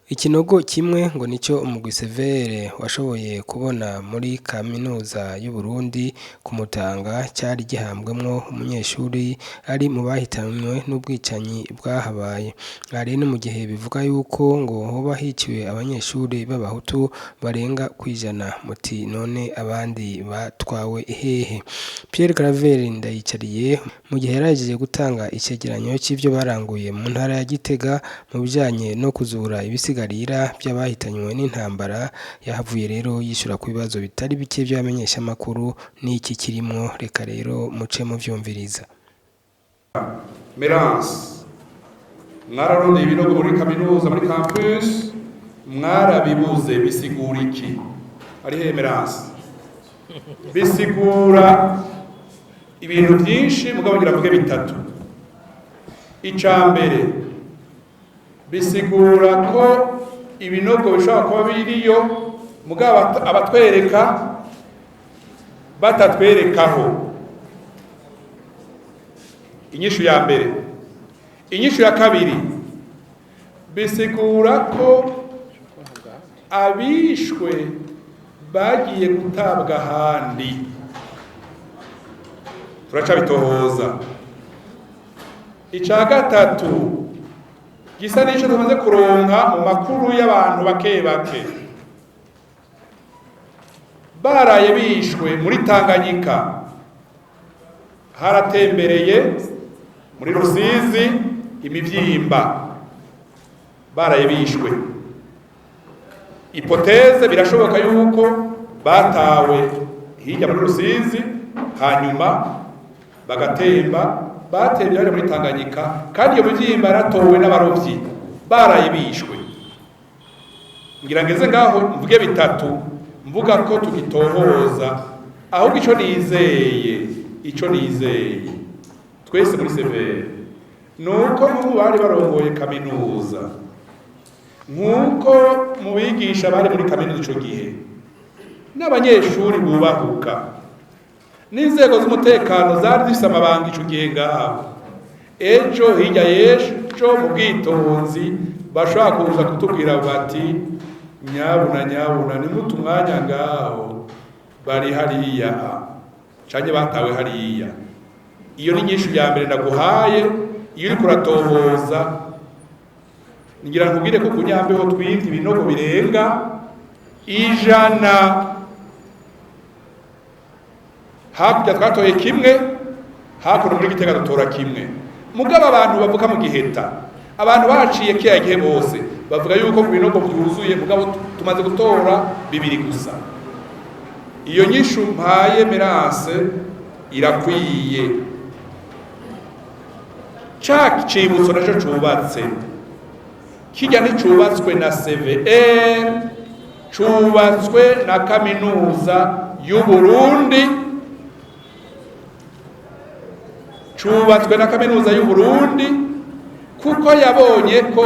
Ikinogo kimwe ngo nico umugwi Severe washoboye kubona muri kaminuza y'Uburundi ku Mutanga, cari gihambwemwo umunyeshuri ari mu bahitanywe n'ubwicanyi bwahabaye. Aha rero ni mu gihe bivuga yuko ngo hoba hiciwe abanyeshuri b'abahutu barenga kwijana, muti none abandi batwawe hehe? Pierre Claver Ndayicariye, mu gihe yarahejeje gutanga icegeranyo c'ivyo baranguye mu ntara ya Gitega mu bijanye no kuzura ibisigarira vy'abahitanywe n'intambara, yahavuye rero yishura ku bibazo bitari bike vy'abamenyeshamakuru n'iki kirimwo. Reka rero muce muvyumviriza. Merance, mwararondeye ibinogo muri kaminuza, muri campus, mwarabibuze. Bisigura iki? Ari he Merance? Bisigura ibintu byinshi, mugabo ngira mvuge bitatu. Ica mbere, bisigura ko ibinogo bishobora kuba biriyo, mugabo abatwereka batatwerekaho. Inyishu ya mbere. Inyishu ya kabiri, bisigura ko abishwe bagiye gutabwa ahandi, turacabitohoza. Ica gatatu, gisa n'ico tumaze kuronka mu makuru y'abantu bake bake, baraye bishwe muri Tanganyika, haratembereye muri Rusizi imivyimba baraye bishwe. Hypothèse, birashoboka yuko batawe hirya muri Rusizi, hanyuma bagatemba, batembye bari muri Tanganyika, kandi iyo mivyimba yaratowe n'abarovyi baraye bishwe. Ngira ngeze ngaho mvuge bitatu, mvuga ko tugitohoza. Ahubwo ico nizeye twese muri CVR, nuko nk'ubu bari barongoye kaminuza, nk'uko mu bigisha bari muri kaminuza ico gihe n'abanyeshuri bubahuka, n'inzego z'umutekano zari zifise amabanga ico gihe ngaho, ejo hirya y'ejo mu bwitonzi bashobora kuza kutubwira bati: "Nyabuna, nyabuna, nimute umwanya ngaho, bari hariya canke batawe hariya." Iyo ni inyishu ya mbere ndaguhaye. Iyo uriko uratohoza, ngira nkubwire ko kunyambeho twimvye ibinogo birenga 100. Hakurya twatoye kimwe, hakuno muri Gitega dutora kimwe. Mugabo abantu bavuka mu Giheta, abantu baciye kiya gihe bose bavuga yuko ku binogo byuzuye, mugabo tumaze gutora bibiri gusa. Iyo nyishu mpaye Merance irakwiye. Ca cibutso naco cubatse kijya nticubatswe na CVR, cubatswe na kaminuza y'u Burundi, cubatswe na kaminuza y'u Burundi, kuko yabonye ko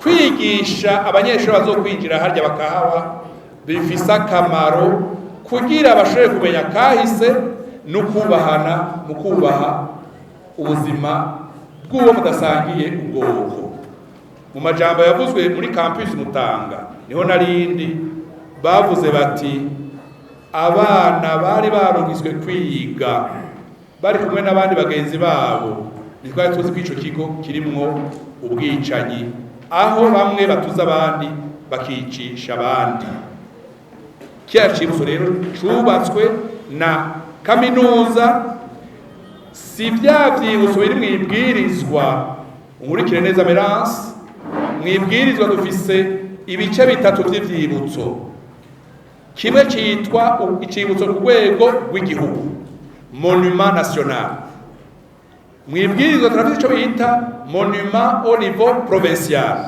kwigisha abanyeshuri bazokwinjira harya bakahaba bifise akamaro, kugira bashobore kumenya kahise no kubahana, mu kubaha ubuzima bw'uwo mudasangiye ubwoko. Mu majambo yavuzwe muri campus Mutanga, niho narindi, bavuze bati abana bari barungitswe kwiga bari kumwe n'abandi bagenzi babo, ntitwari tuzi ko ico kigo kirimwo ubwicanyi, aho bamwe batuza abandi bakicisha abandi. Kiriya cibutso rero cubatswe na kaminuza, si vya vyibutso biri mw'ibwirizwa. Unkurikire neza Merance, mw'ibwirizwa dufise ibice bitatu vy'ivyibutso. Kimwe citwa icibutso ku rwego rw'igihugu, monument national. Mw'ibwirizwa turafise ico bita monument au niveau provincial,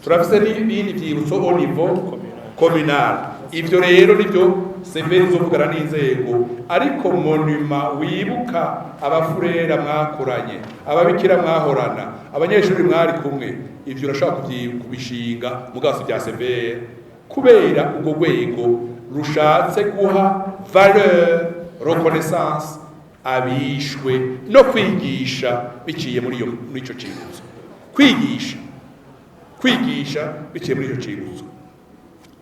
turafise n'ibindi vyibutso au niveau communal. Ivyo rero nivyo CVR izovugana n'inzego. Ariko monument wibuka abafurera mwakoranye, ababikira mwahorana, abanyeshuri mwari kumwe, ivyo urashobora kubishinga, mugabo si vya CVR, kubera urwo rwego rushatse guha valeur, reconnaissance abishwe no kwigisha biciye muri iyo, muri ico cibutso, kwigisha. Kwigisha biciye muri ico cibutso.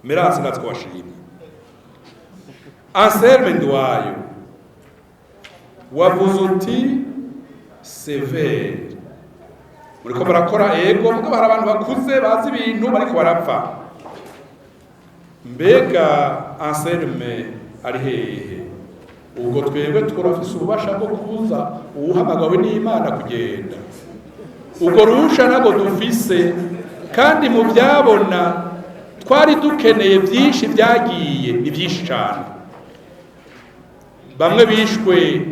Merance, natwe washimye. Anselme Nduwayo, wavuze uti sévère muriko murakora. Ego, mugabo hari abantu bakuze bazi ibintu bariko barapfa. Mbega Anselme ari hehe? Ubwo twebwe turafise ububasha bwo kubuza uwuhamagawe n'Imana kugenda? Ubwo ruhusha ntabwo dufise. Kandi mu byabona twari dukeneye byinshi byagiye, ni byinshi cyane. Bamwe bishwe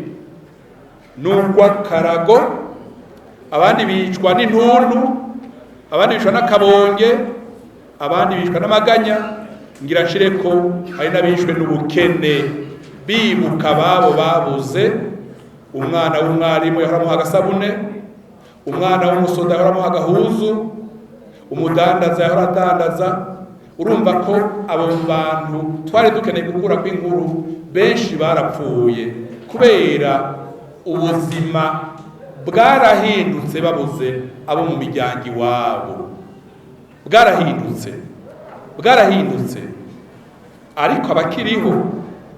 n'urw'akarago, abandi bicwa n'intuntu, abandi bicwa n'akabonge, abandi bicwa n'amaganya. Ngira nshire ko hari n'abishwe n'ubukene, bibuka ababo babuze. Umwana w'umwarimu yahora amuha agasabune, umwana w'umusoda yahora amuha agahuzu, umudandaza yahora adandaza. Urumva ko abo bantu twari dukeneye gukura kw'inkuru, benshi barapfuye kubera ubuzima bwarahindutse, babuze abo mu miryango iwabo. Bwarahindutse, bwarahindutse. Ariko abakiriho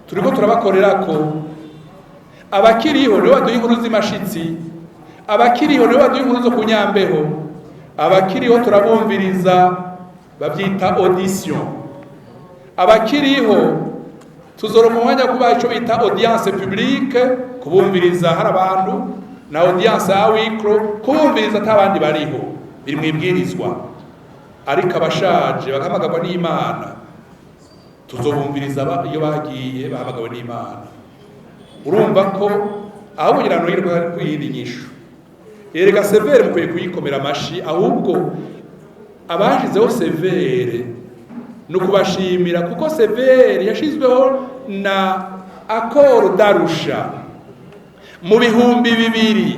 turiko turabakorera ko abakiriho nibo baduha inkuru z'imashitsi, abakiriho nibo baduha inkuru zo kunyambeho. Abakiriho turabumviriza, babyita audition. Abakiriho tuzoronka umwanya wo kubaha ico bita audience publique, kubumviriza hari abantu, na audience à huis clos, kubumviriza ata abandi bariho. Biri mu ibwirizwa. Ariko abashaje bagahamagarwa n'Imana, tuzobumviriza iyo bagiye bahamagawe n'Imana. Urumva ko aho kugira ngo yirirwe kuyindi nyishu. Erega CVR mukwiye kuyikomera amashi. Ahubwo abashizeho CVR ni ukubashimira, kuko CVR yashizweho na Accord d'Arusha mu 2000.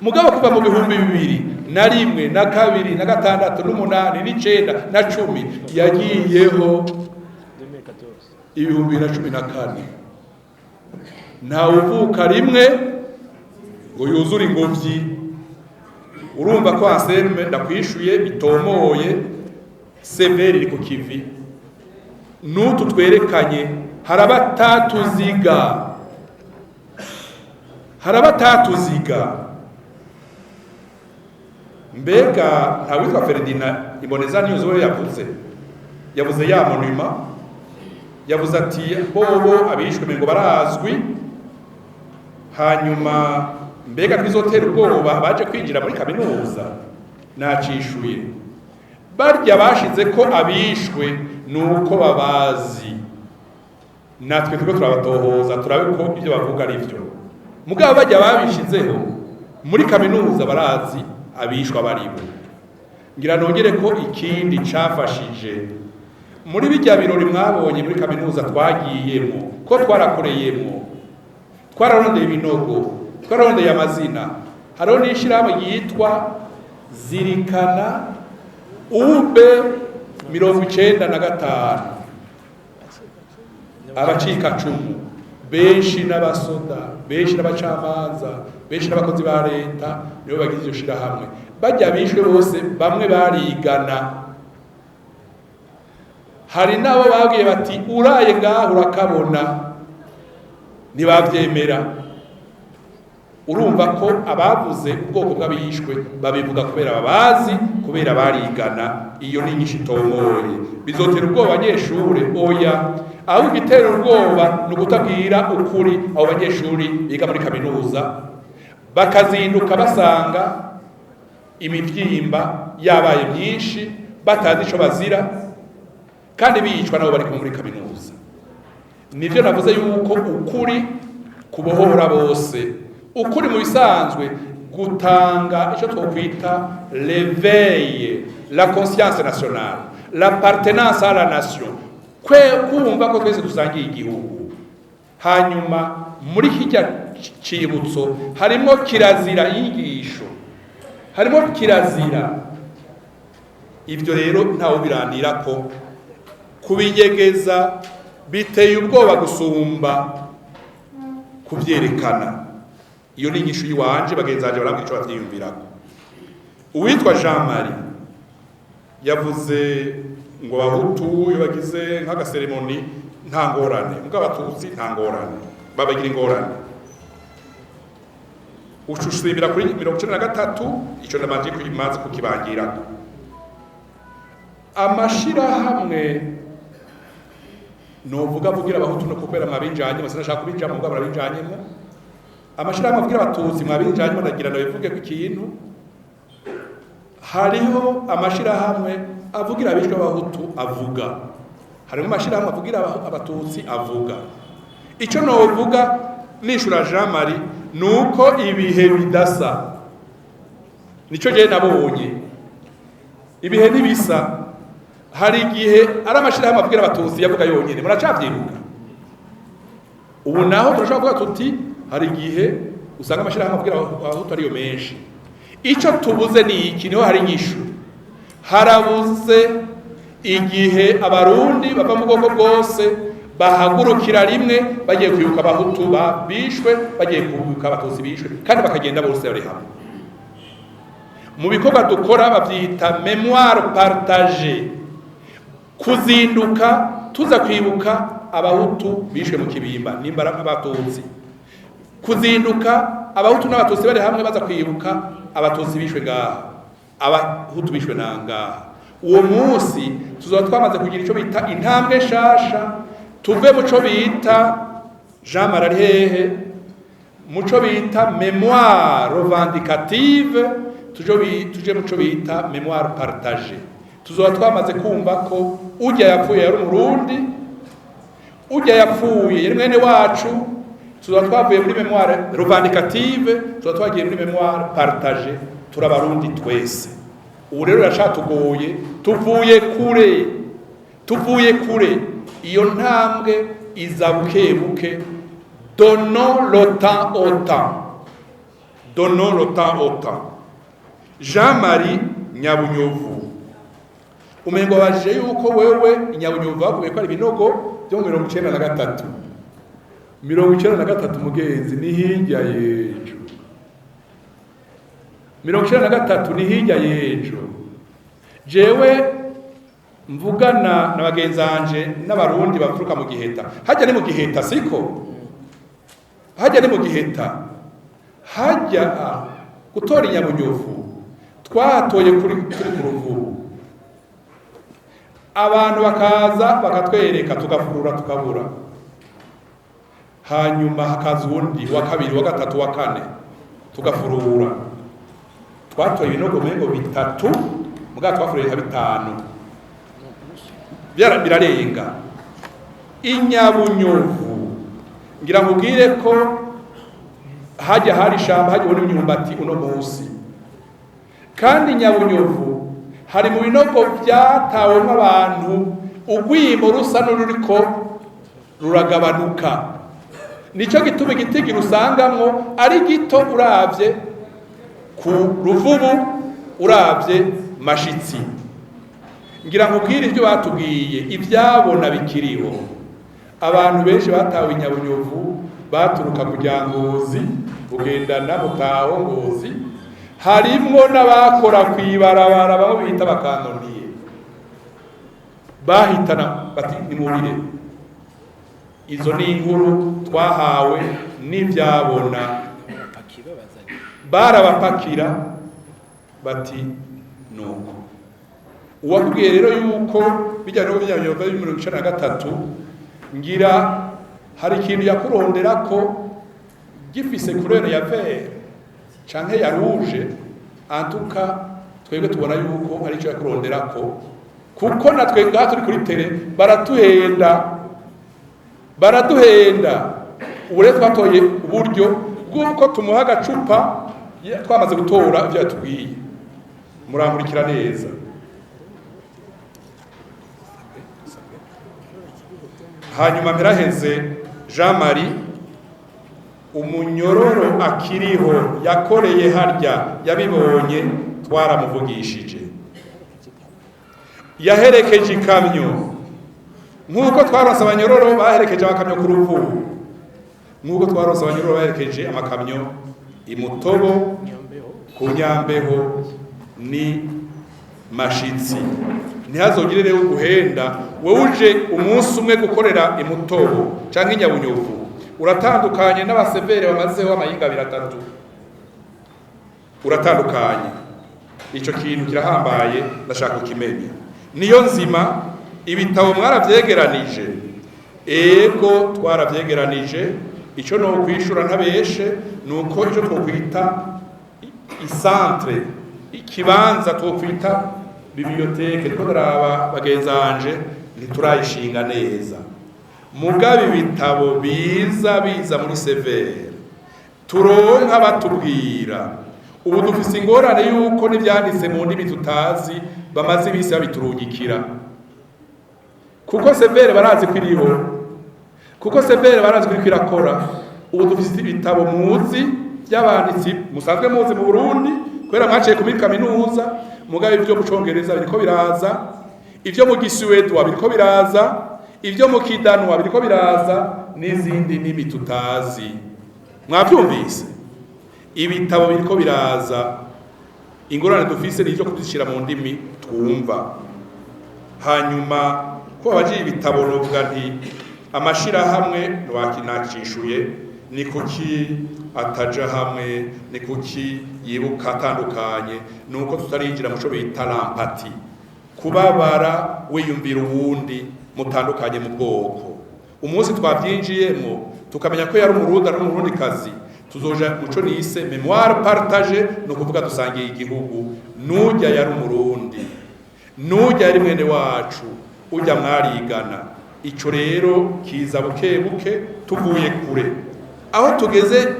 Mugabo kuva mu 2001 na 2 na 6 n'umunani n'icenda na 10, yagiyeho 2014. Ntawe uvuka rimwe ngo yuzure ingobyi. Urumva ko Anselme ndakwishuye bitomoye. CVR iri ku kivi n'utu twerekanye. Harabatatuziga, harabatatuziga. Mbega nta witwa Ferdinand Imboneza News we yavuze ya monument, yavuze ati bobo abishwe ngo barazwi. Hanyuma mbega ntibizotera ubwoba baje kwinjira muri kaminuza? Nacishuye, barya bashize ko abishwe nuko babazi. Natwe turiko turabatohoza, turabe ko ibyo bavuga ari byo. Mugabo bajya babishizeho muri kaminuza barazi abishwa baribo. Ngira nongere ko ikindi cafashije muri bijya birori mwabonye muri kaminuza twagiyemo, ko twarakoreyemo, twararondeye ibinogo, twararondeye amazina. Hariho n'ishirahamwe ryitwa Zirikana ube 95, abacikacumu benshi n'abasoda benshi n'abacamanza benshi n'abakozi ba leta nibo bagize iryo shirahamwe. Bajya bishwe bose bamwe barigana, hari n'abo babwiye bati uraye ngaho urakabona, ntibavyemera. Urumva ko abavuze ubwoko bw'abishwe babivuga kubera babazi, kubera barigana. Iyo ni inyishu itomoye. Bizotera ubwoba abanyeshure? Oya. Ahubwo igitera ubwoba ni ukutabwira ukuri abo banyeshuri biga muri kaminuza, bakazinduka basanga imivyimba yabaye myinshi, batazi ico bazira, kandi bicwa nabo bari kumwe muri kaminuza. Nivyo navuze yuko ukuri kubohora bose. Ukuri mu bisanzwe gutanga icyo twokwita l'éveil, la conscience nationale, l'appartenance à la nation, kwe kumva ko twese dusangiye igihugu. Hanyuma muri kijya cibutso harimo kirazira, inyigisho, harimo kirazira. Ibyo rero ntawe biranira ko kubinyegeza biteye ubwoba gusumba kubyerekana. Iyo ni inyishu y'iwanje. Bagenzi banje barambwira ico bavyiyumvirako. Uwitwa Jean Marie Yavuze ngo abahutu iyo bagize nk'aga cérémonie nta ngorane, mbwa abatutsi nta ngorane, babagira ingorane. Ucusimbira kuri 93, ico ndamanje kuyimaze kukibangirako. Amashirahamwe novuga avugira abahutu no kubera mwabinjanye, sinashaka kubinjamo, mbwa barabinjanyemo. Amashirahamwe avugira abatutsi mwabinjanyemo, ndagira ndabivuge ko ikintu hariho amashirahamwe avugira abishwe abahutu avuga, harimo amashirahamwe avugira abatutsi avuga. Ico novuga nishura Jean Marie nuko ibihe bidasa, nico je nabonye, ibihe ntibisa. Hari igihe ari amashirahamwe avugira abatutsi yavuga yonyene, muracavyibuka. Ubu naho turashobora kuvuga tuti hari igihe usanga amashirahamwe avugira abahutu ariyo menshi. Ico tubuze ni iki? Niho hari inyishu. Harabuze igihe abarundi bava mu bwoko bwose bahagurukira rimwe bagiye kwibuka abahutu bishwe, bagiye kwibuka abatutsi bishwe, kandi bakagenda bose bari hamwe. Mu bikorwa dukora bavyita mémoire partagée, kuzinduka tuza kwibuka abahutu bishwe mu Kibimba nimba ari abatutsi, kuzinduka abahutu n'abatutsi bari hamwe baza kwibuka abatutsi bishwe ngaha, abahutu bishwe nangaha. Uwo munsi tuzoba twamaze kugira ico bita intambwe nshasha, tuve mu co bita, Jean Marie ari hehe, mu co bita mémoire revendicative, tuje mu co bita mémoire partagée. Tuzoba twamaze kumva ko urya yapfuye yari umurundi, urya yapfuye yari mwene wacu. Tuzoba twavuye muri mémoire revendicative, tuzoba twagiye muri mémoire partagée, turabarundi twese. Ubu rero biracatugoye, tuvuye kure, tuvuye kure. Iyo ntambwe iza buke buke. Donnons le temps au temps, donnons le temps au temps. Jean Marie Nyabunyovu, umengo wabajije yuko wewe Inyabunyovu bavuye ko ari ibinogo byo mu 93. 93, mugenzi, ni hirya y'ejo. 93 ni hirya y'ejo. Jewe mvugana na bagenzanje n'abarundi baturuka mu Giheta, hajya ni mu Giheta, siko hajya ni mu Giheta, hajya gutora Inyabunyovu twahatoye kuri turi ku Ruvubu, abantu bakaza bakatwereka, tugafurura tukabura, hanyuma hakaza uwundi wa kabiri, wa gatatu, wa kane, tugafurura. Twatoye ibinogo mengo bitatu, mugabo twafuruye nka bitanu. Birarenga. Inyabunyovu, ngira nkubwire ko hajya hari ishamba, hajya ubona imyumbati uno munsi. Kandi Nyabunyovu hari mu binogo byatawemo abantu, urwimo rusa n'ururiko ruragabanuka. Nicyo gituma igiti rusangamwo ari gito uravye ku Ruvubu, uravye Mashitsi. Ngira nkubwire ibyo batubwiye, ibyabona bikiriho. Abantu benshi batawe Inyabunyovu baturuka ku Ngozi, Bugendana, Mutaho, Ngozi, harimwo n'abakora kw'ibarabara, bamwe bita bakanoniye, bahitana bati nimurire. Izo ni inkuru twahawe n'ibyabona, barabapakira bati nuko. Uwakubwiye rero yuko bijyanye no bijyanye na 93, ngira hari ikintu yakurondera ko gifise couleur ya vert canke ya rouge. Antuka twebwe tubona yuko ari cyo yakurondera ko, kuko natwe ngaha turi kuri terrain baratuhenda, baraduhenda. Ubu rero twatoye uburyo bw'uko tumuha agacupa twamaze gutora ibyo yatubwiye. Murankurikira neza. Hanyuma mperaheze, Jean Marie, umunyororo akiriho yakoreye harya yabibonye, twaramuvugishije, yaherekeje ikamyo nk'uko twaronse abanyororo baherekeje amakamyo ku Ruvubu, nk'uko twaronse abanyororo baherekeje amakamyo i Mutobo, ku Nyambeho ni Mashitsi. Ntihazogire rero guhenda wewe uje umunsi umwe gukorera imutobo canke inyabunyovu, uratandukanye n'abasevere bamazeho amayinga abiri atatu, uratandukanye. Ico kintu kirahambaye, ndashaka kukimenya. Niyo nzima, ibitabo mwaravyegeranije? Ego, twaravyegeranije. Ico no kwishura ntabeshe nuko ico twokwita icentre, ikibanza twokwita bibliothèque, ndiko ndaraba bagenzanje, ntiturayishinga neza. Mugabe ibitabo biza biza muri CVR turonka batubwira. Ubu dufise ingorane yuko n'ivyanditse mu ndimi tutazi bamaze ibisi babiturungikira, kuko CVR barazi ko iriho, kuko CVR barazi ko iriko irakora. Ubu dufise ibitabo muzi by'abanditsi musanzwe muzi mu Burundi kubera mwaciye kuri kaminuza, mugabe ibyo mu Congereza biriko biraza, ivyo mu Gisuwedwa biriko biraza, ivyo mu Kidanwa biriko biraza, n'izindi ndimi tutazi. Mwavyumvise, ibitabo biriko biraza. Ingorane dufise ni ivyo kudushyira mu ndimi twumva. Hanyuma ko abajiye ibitabo, novuga nti amashirahamwe nwakinakishuye, ni kuki ataja hamwe, ni kuki yibuka atandukanye? Nuko tutarinjira mu co bita l'empathie, kubabara wiyumvira uwundi mutandukanye mu bwoko. Umunsi twavyinjiyemo, tukamenya ko yari Umurundi, ari Umurundi kazi, tuzoja muco nise mémoire partagée, ni ukuvuga dusangiye igihugu. Nujya yari Umurundi, nujya yari mwene wacu, ujya mwarigana. Ico rero kiza buke buke, tuvuye kure. Aho tugeze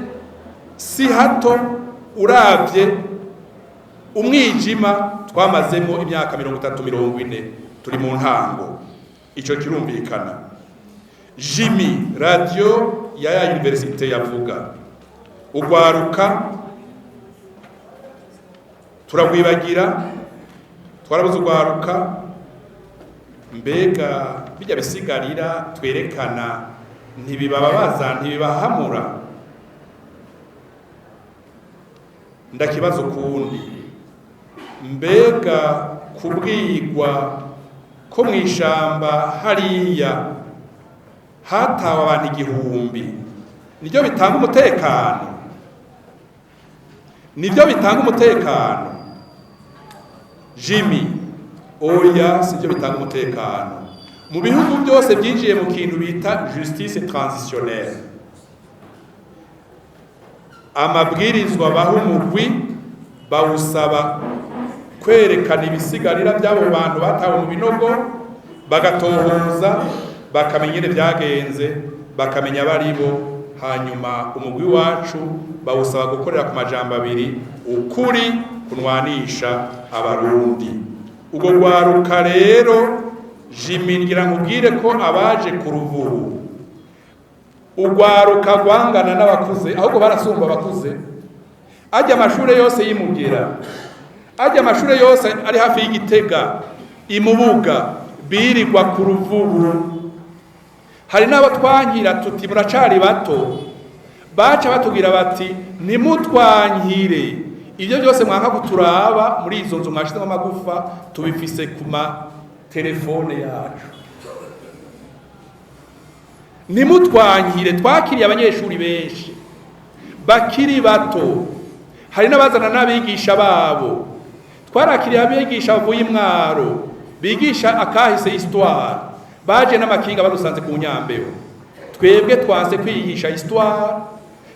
si hato, uravye umwijima twamazemo imyaka 30, 40, turi mu ntango. Ico kirumvikana. Jimmy, radio ya université yavuga ugwaruka turagwibagira, twarabuze ugwaruka. Mbega bijya bisigarira twerekana ntibibababaza, ntibibahamura? Ndakibaza ukundi: mbega kubwirwa ko mw'ishamba hariya hatawe abantu 1000 nibyo bitanga umutekano? Nibyo bitanga umutekano, Jimmy? Oya, sibyo bitanga umutekano. Mu bihugu byose byinjiye mu kintu bita justice transitionnelle, amabwirizwa baha umugwi bawusaba kwerekana ibisigarira by'abo bantu batawe mu binogo, bagatohoza, bakamenya ingene byagenze, bakamenya abaribo. Hanyuma umugwi wacu bawusaba gukorera ku majambo abiri: ukuri kunwanisha Abarundi. Ubwo rwaruka rero, Jimmy, ngira nkubwire ko abaje ku Ruvubu, urwaruka rwangana n'abakuze, ahubwo barasumba abakuze. Ajya amashure yose y'Imugera, ajya amashure yose ari hafi y'Igitega, Imubuga, birirwa ku Ruvubu. Hari n'abo twankira tuti muracari bato, baca batubwira bati ntimutwankire, ibyo byose mwanka kuturaba muri izo nzu mwashizemo amagufa, tubifise ku ma telefone yacu, ntimutwankire. Twakiriye abanyeshuri benshi bakiri bato, hari n'abazana n'abigisha babo. Twarakiriye abigisha bavuye Imwaro bigisha akahise, histoire, baje n'amakinga badusanze ku Nyambeho. Twebwe twanse kwigisha histoire,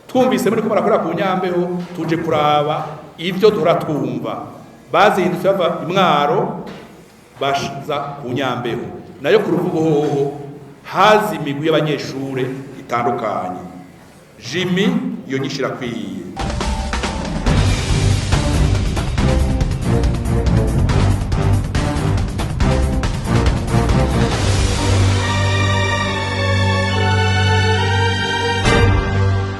twumvise muri ko barakora ku Nyambeho, tuje kuraba ibyo duhora twumva. Bazindutse bava Imwaro baza ku Nyambeho. Nayo ku Ruvugo hoho hazi imigwi y'abanyeshure itandukanye. Jimmy, iyo nyishira kwiye.